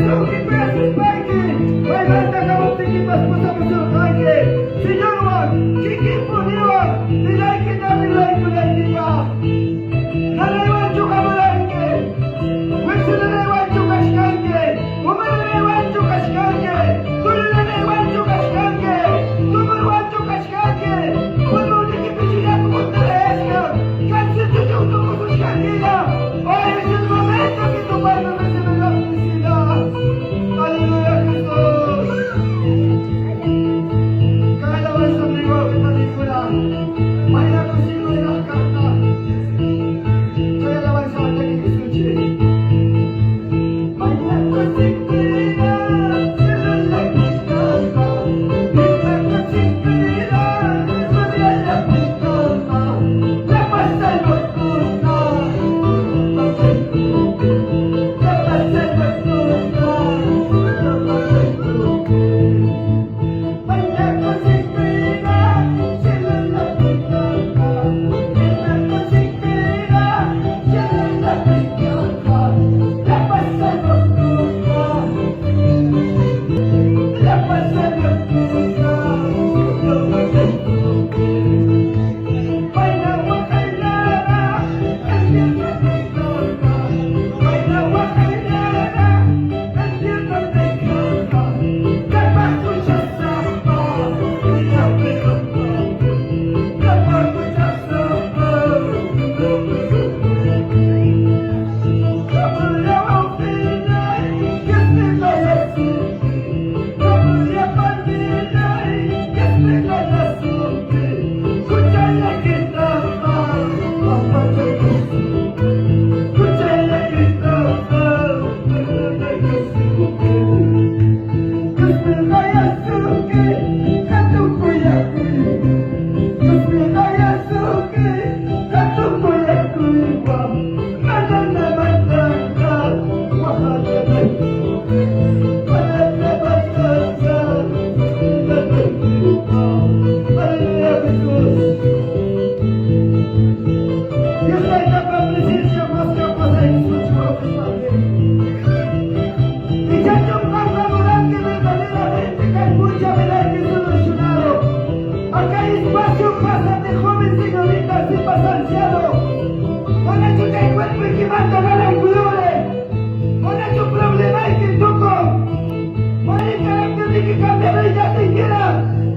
Munakusunki, kuyasuspayki, maymanta hamuptikipas pusamusurqanki, Señorwan, kikinpuniwan, vidaykita arreglaykunaykipaq. Nanaywanchu hamuranki? Wiksa nanaywanchu kachkanki? Uma nanaywanchu kachkanki? Tullu nanaywanchu kachkanki? Tumorwanchu kachkanki? Pulmonnikipichu yaku huntarayachkan? Cancerchu tukusuchkankiña? Hoy es el momento que tu puedes recibir la felicidad. Aleluya, Jesús. Cada alabanza amigo que te diga, vaya consigo de la carta. Soy alabanza hasta que escuche. Baila con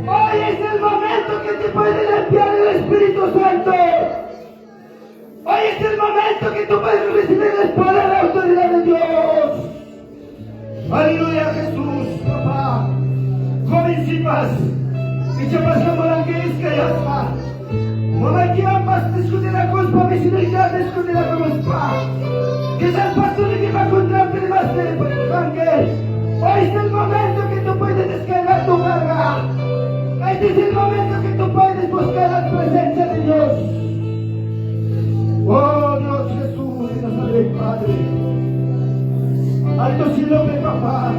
Hoy es el momento que te puede limpiar el Espíritu Santo. Hoy es el momento que tú puedes recibir el poder, la autoridad de Dios. Aleluya, Jesús, papá. Jovencitas, ichapas hamuranki iskayaspa. Mamaykiwanpas discutinakuspa, vecinoykiwan discutinakuspa. Quizás pastornikipa contranpi rimaspa kanki. Hoy es el momento que tú puedes descargar tu carga. Este es el momento que tú puedes buscar la presencia de Dios. Oh Dios Jesús de Nazaret, Padre. Alto cielo, papá.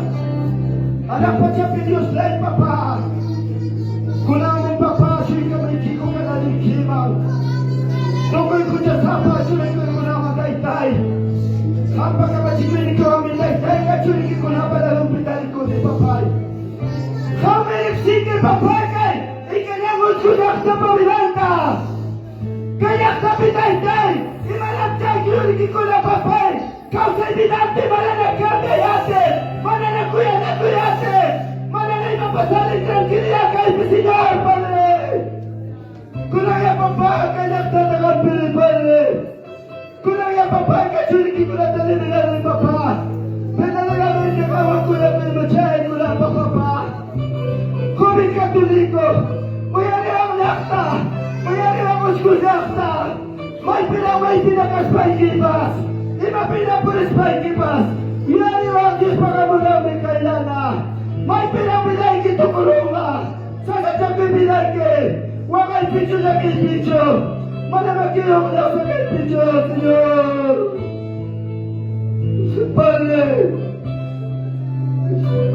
Hanaq pachapi Dioslláy, papá. Kunanmi, papá, asuykamuykiku qayllaykiman. Tukuy huchasapa churiykunaman taytay. Qampa kamachikuynikiwanmi taytayqa churikikunapa ladonpi tarikuni, papay. Qammi riqsinki, papay, kay Icañanguchu llaqtapa vidanta. Kay llaqtapi taytay, imanam chay churikikuna, papay. Kawsay vidanpi manana cambiay ate, manana kuyanakuy ate, manana imapas allin tranquilidad kaypi, Señor, Padre. Kunanya papá, kay llaqtata qampiri, Padre. Kunanya papá, kay churikikunata liberar, papá. Verdaderamente qamwan machaykunapa, papá. Joven católico, uyariwan llaqta, uyariwan Usqu llaqta. Maypina maypina kaspaykipas, imapina purispaykipas, yuyariwan Diospa hamunanmi kaylana. Maypina vidayki tukurunqa, sasachakuy vidayki, waqaypichu llakiypichu, mana makiyuq kawsakaypichu, Señor. Padre,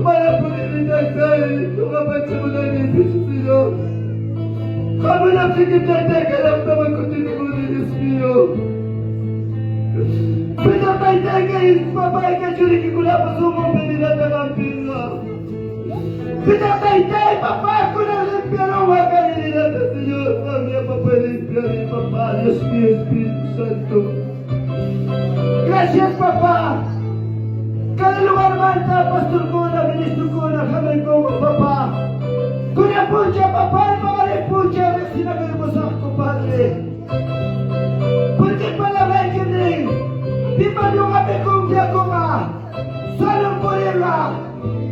mana pudini taytay, ñuqapacha munayninpichu, Señor. Hamunaptiki taytay kay llaqtaman kutirimuni, Dios mío. Pero taytay kay papay kay churikikunapa sunqunpi. Pitaq taytay, papá, kunan limpiarunqa kay heridata, Señor? Qamlla, papá, limpiaruy, papá, Dios mío, Espíritu Santo. Gracias, papá. Cada lugarmanta pastorkuna, ministrokuna hamaykunku, papá. Kunan puncha, papá, paqarin puncha riqsinakuykusaqku, Padre. Porque palabrayki nin, pipas ñuqapi confiakunqa, salon purinqa,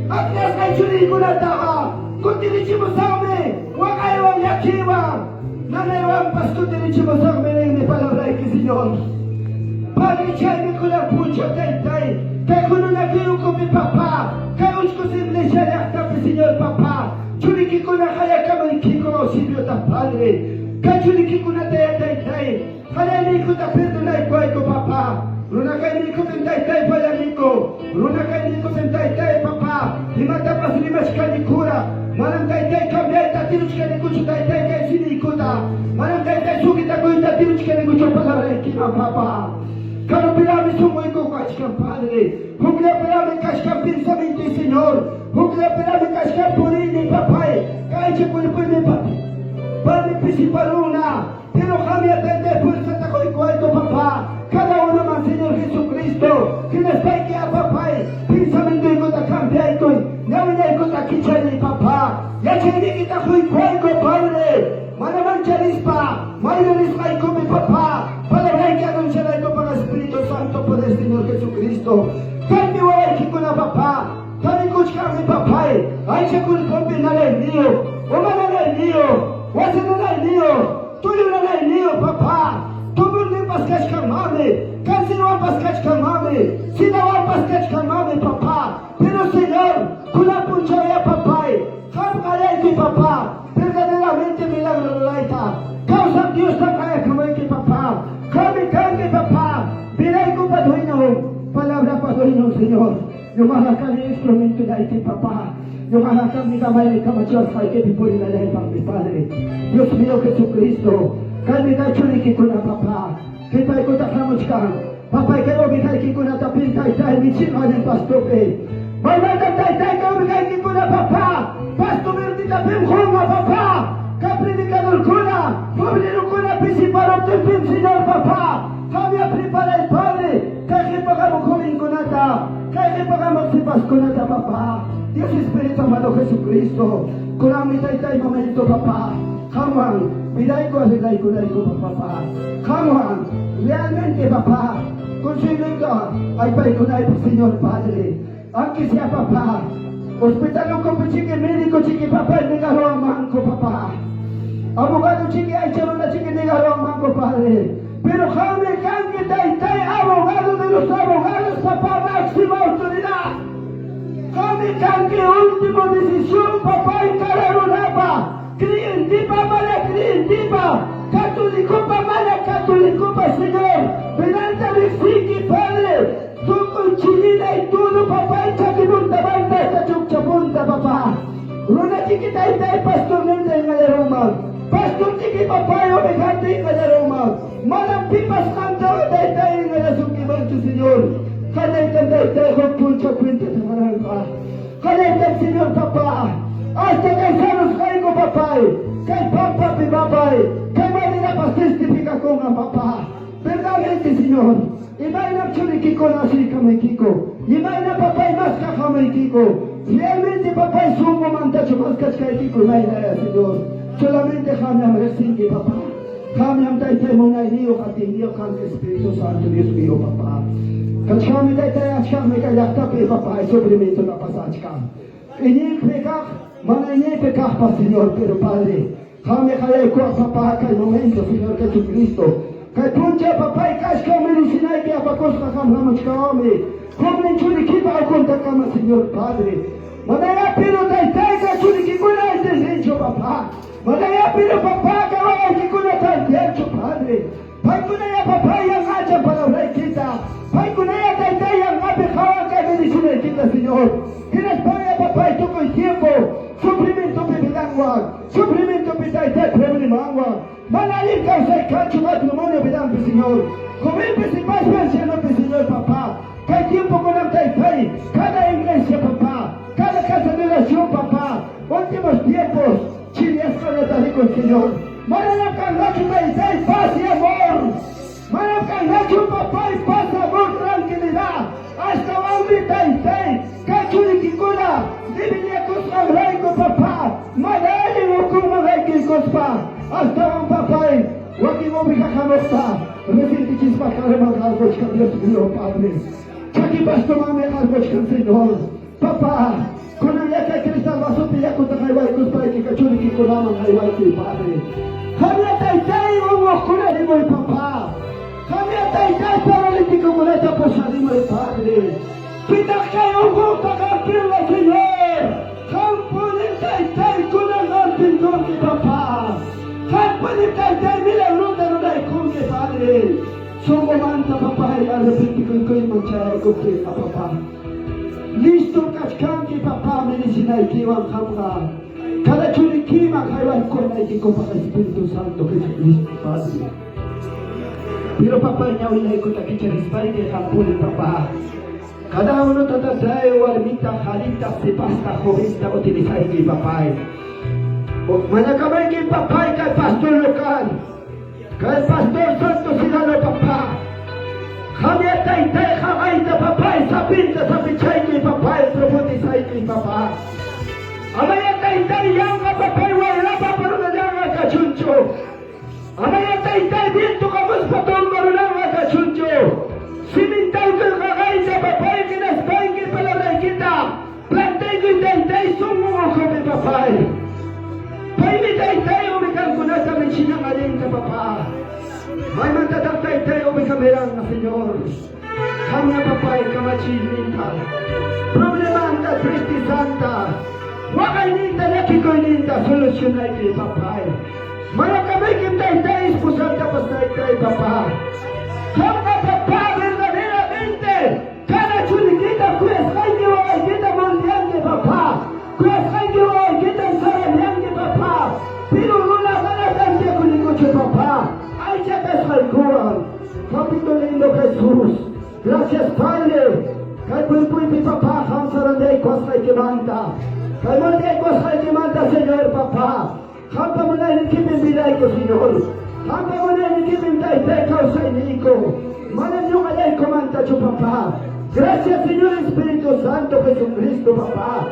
akllasqay churiykunataqa kutirichimusaqmi, waqaywan llakiywan, nanaywanpas kutirichimusaqmi ninmi palabrayki, Señor. Padre, chaymi kunan puncha, taytay, kay huñunakuy ukupi, papá, kay Uchkus iglesia llaqtapi, Señor, papá, churikikuna qayakamaykiku auxiliota, Padre. Kay churikikunatayá, taytay, fallayniykuta perdonaykuwayku, papá. Runa kayniykupim, taytay, fallaniku. Runa kayniykupim, taytay, papá, imatapas rimachkanikura. Manam, taytay, cambiayta atiruchkanikuchu, taytay, kay simiykuta. Manam, taytay, sujetakuyta atiruchkanikuchu palabraykiman, papá. Karupiraqmi sunquyku kachkan, Padre. Hukllapiraqmi kachkan pensamiento, Señor. Hukllapiraqmi kachkan puriyniy, papay. Kaycha cuerpoymi, Padre, pisiparuna. Pero qamya, taytay, fuerzata quykuwayku, papá. Cada uno man, Señor Jesucristo. Hinaspayki, papay, pensamientoykuta cambiaykuy. Ñawinaykuta kichayniy, papá. Yachayniykita quykuwayku, Padre. Mana mancharispa, mayurisqaykupi, papá. Palabrayki anuncianaykupaq, Espíritu Santo, poder, Señor Jesucristo. Kaymi wawaykikuna, papá. Tarikuchkanmi, papay. Aycha cuerponpi nanayniyuq, uma nanayniyuq, wasi nanayniyuq, tullu nanayniyuq, papá. Tumorninpas kachkanmanmi, cáncerwanpas kachkanmanmi, sidawanpas kachkanmanmi, papá. Pero Señor, kunan punchawya, papay, qam qayayki, papá, verdaderamente milagro rurayta. Kawsaq Diosta qayakamayki, papá. Qammi kanki, papá. Vidaykupa dueño, palabrapa dueño, Señor. Ñuqaqa kani instrumentollayki, papá. Ñuqaqa kani kamaymi kamachiwasqaykipi purinallaypaqmi, Padre. Dios mío Jesucristo, kaymi kay churikikuna, papá. Qipaykuta hamuchkan. Papay, kay ovejaykikunata pintaytay michinqanin pastopi. Maymanta taytay kay ovejaykikuna, papá. Pasto verdita pimqunqa, papá. Kay predicadorkuna, obrerokuna pisiparuptinpim, Señor, papá. Qamya preparay, Padre. Kay qipaqamuq jovenkunata, kay qipaqamuq sipaskunata, papá. Dios Espíritu amado Jesucristo, kunanmi taytay momento, papá. Qamwan vidayku arreglaykunayku, papá. Qamwan realmente, papá, consiguiendo aypaykunaypaq, Señor Padre. Aunque sea, papá, hospital ukupi chiki médico chiki, papá, negaruwanmanku, papá. Abogado chiki aycha runa chiki negaruwanmanku, Padre. Pero qammi kanki, taytay, abogado de los abogados, papá, máxima autoridad. Qammi kanki última decisión, papá, y cada runapa. Creyentipa, mana creyentipa, católicopa, mana católicopa, Señor. Delante riqsinki, Padre. Tukuy chilina y todo, papá, y chakipunta banda hasta chukchapunta, papá. Runa chiki taytay pastorninta engañarunman. Pastor chiki papá y ovejanta engañarunman. Manam pipas qamtaqa taytay engañasunkimanchu, Señor. Qanaytan taytay huk punchaw cuentata qoranqa. Qanaytan, Señor, papá. Hasta kay sanusqayku, papay. Kay pampapi, papay. Kay maderapas testificakunqa, papá. Verdaderamente, Señor. Imaynam churikikuna asuykamaykiku. Imayna, papay, maskaqamaykiku. Realmente, papay, sunqumantachu maskachkaykiku imaynaya, Señor. Solamente qamllam riqsinki, papá. Qamllam taytay munayniyuq atiyniyuq kanki, Espíritu Santo, Dios mío, papá. Kachkanmi taytay achkanmi kay llaqtapi, papá, sufrimiento pasachkan. Iñiypi kaq, mana iñiypi kaqpas, Señor, pero Padre, qammi qayaykuwaq, papá, kay momento, Señor Jesucristo. Kay puncha, papay, kachkan medicinayki apakusqa qam hamuchkawami. Qumnin churikipa ukuntakama, Señor Padre. Manaya pero taytayka churikikuna entendenchu, papá. Manaya pero papá kawawaykikuna tantianchu, Padre. Paykunaya papá yanqacha palabraykita. Paykunaya taytay yanqapi qawan kay medicinaykita, Señor. Hinaspaya papay tukuy tiempo sufrimientopi vidanwan, sufrimientopi taytay problemanwan. Mana allin kawsay kanchu matrimonio vidanpi, Señor. Jovenpi sipaspi ancianopi, Señor, papá. Kay tiempo kunam taytay, cada iglesia, papá, cada casa de oración, papá. últimos tiempos chiryasqaña tarikun, Señor. Manañam kanqachu, Taytay, paz y amor. Manam kanqachu, papay, paz, amor, tranquilidad. Astawanmi, Taytay, kay churikikuna debilyakusqanrayku, papá, mana allin ukunman haykiykuspa, astawan, papay, wakin oveja hamuqta resentichispa karuman qarquchkan, Dios mío, Padre. Chaki pastomanmi qarquchkan, Señor. Papá, kunanya kay cristal vasopi yakuta haywaykuspayki churikikunaman haywaykuy, Padre. Qamya, Taytay, unquqkuna rimuy, papá. Qamya, Taytay, paralíticokunata pusarimuy, Padre. Pitaq kay unquqta hampinqa, Señor? Qampunim, Taytay, kunan hampinkunki, papá. Qampunim, Taytay, milagrota ruraykunki, Padre. Sunqumanta, papay, arrepentikuykuyman chayaykuptinqa, papá. Listo kachkanki, papá, medicinaykiwan qamqa cada churikiman haywaykunaykikupaq, Espíritu Santo Jesucristo, Padre. Pero, papá, ñawillaykuta kicharispayki qampuni, papá, cada uno tatatay, warmita, qarita, sipasta, joventa utilizayki, papay. Mañakamayki, papay, kay pastor local, kay pastor Santo Silano, papá. Qamya, Taytay, qaqayta, papay, sapinta sapichayki, papay, profundizayki, papá. Amaya, Taytay, yanqa, papay, wayrapa parunallanqa kachunchu. Amaya, Taytay, viento hamuspa tumbarunanqa kachunchu. Simintaykuy qaqayta, papay, hinaspayki palabraykita plantaykuy, Taytay, sunqun ukhupi, papay. Paymi, Taytay, ovejankunata michinan allinta, papá. Maymantataq, Taytay, oveja miranqa, Señor? Qamya, papay, kamachiyninta, problemanta, tristezanta, waqayninta, llakikuyninta solucionayki, papay. Mañakamaykim, Taytay, esposantapas, Taytay, papá. Qamqa, papá, verdaderamente cada churikita kuyasqayki wawaykita moldeanki, papá. Kuyasqayki wawaykita saranyanki, papá. Pero runa mana tantiakunikuchu, papá. Aycha kasqaykuwan. Papito lindo Jesús. Gracias, Padre. Kay puypuypi, papá, qam sarandaykuwasqaykimanta. Kay moldeaykuwasqaykimanta, Señor, papá. Qampa munaynikipim vidayku, Señor. Qampa munaynikipim, Taytay, kawsayniyku. Mana ñuqallaykumantachu, papá. Gracias, Señor Espíritu Santo Jesucristo, papá.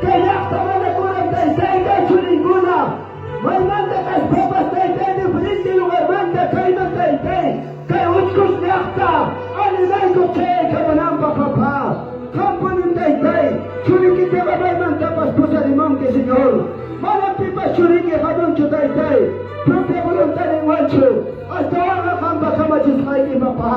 Kay llaqta manakuran, Taytay, kay churinkuna. Maymanta kaspapas, Taytay, diferente lugarmanta kayman, Taytay. Kay Uchkus llaqta animayku chayaykamunanpaq, papá. Qampunim, Taytay, churikitaqa maymantapas pusarimunki, Señor. Mana pipas churiki hamunchu, Taytay, propia voluntadninwanchu. Astawanqa qampa kamachisqayki, papá.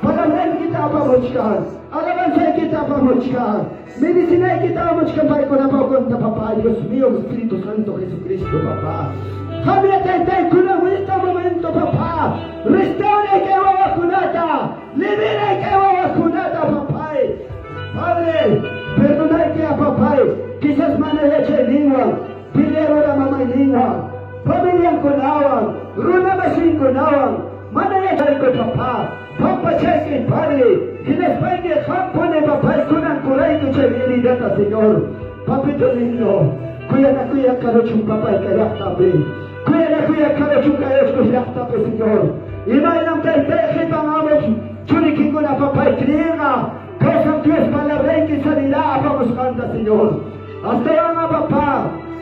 Palabraykita apamuchkan, alabanzaykita apamuchkan, medicinaykita apamuchkan paykunapa ukunta, papá, Dios mío, Espíritu Santo Jesucristo, papá. Qamya, Taytay, kunan esta momento, papá. Restaura kay wawakunata, libera kay wawakunata, papay. Padre, perdonayki a papay, quizás mana yachayninwan, pelearura mamayninwan, familiankunawan, runa masinkunawan, mana yachayku, papá. Pampachayki, Padre, hinaspayki qampuni, papay, kunan kurayku chay heridata, Señor. Papito lindo, kuyanakuya karuchun, papay, kay llaqtapi. Kuyanakuya karuchun kay Uchkus llaqtapi, Señor. Imaynam, Taytay, qipan hamuq churikikuna, papay, creerqa kawsan Dios palabrayki sanidad apamusqanta, Señor. Astawanqa, papá,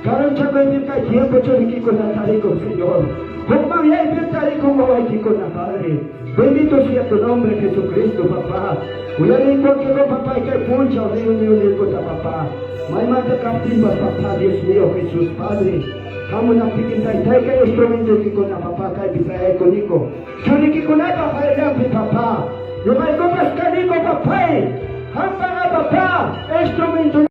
karunchakuypim kay tiempo churikikuna tarikun, Señor. Hukmanyaypim tarikun wawaykikuna, Padre. Bendito sea tu nombre, Jesucristo, papá. Uyariykunkiku, papá, kay punchaw reunionninkuta, papá. Maymanta kaptinpas, papá, Dios mío, Jesús, Padre. Hamunaptikim, Taytay, kay instrumentoykikuna, papá, kaypi trayaykuniku. Churikikunapa qayllanpi, papá. Ñuqaykupas kaniku, papay. Qampaqa, papá, instrumento.